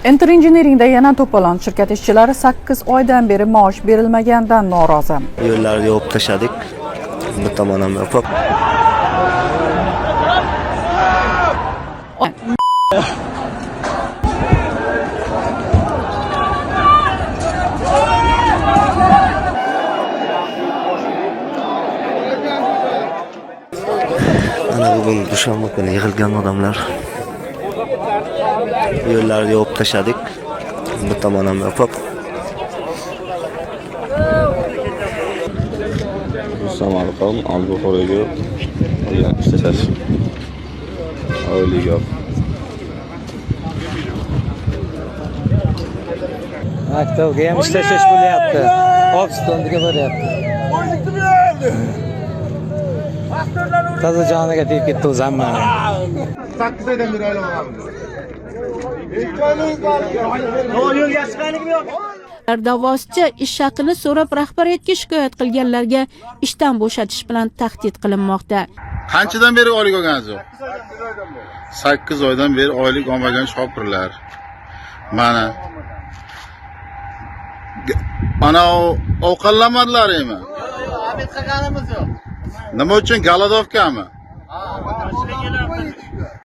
Enter Engineeringda yana to'polon. Shirkat ishchilari 8 oydan beri maosh berilmagandan norozi. Yo'llarni yopib tashladik. Bir tomon ham yopiq. Mana bugun dushanba kuni yig'ilgan odamlar. Yo'llarni yopib tashladik. Bir tomon ham yopiq. Samarqand Olbuxoraga ishlash. Oylik yo'q. Maktabga ham ishlashish bo'lyapti. Obstonga boryapti. Toza joniga tegib ketdi o'zi hammani. 8 oydan beri oylik olamiz. Davosicha ish haqini so'rab rahbariyatga shikoyat qilganlarga ishdan bo'shatish bilan tahdid qilinmoqda. Qanchadan beri oylik olganingiz yo'q? 8 oydan beri oylik olmagan shopirlar. Mana. Ana ovqatlanmadilaringmi? Obed qilganimiz yo'q. Nima uchun, голодовка mi?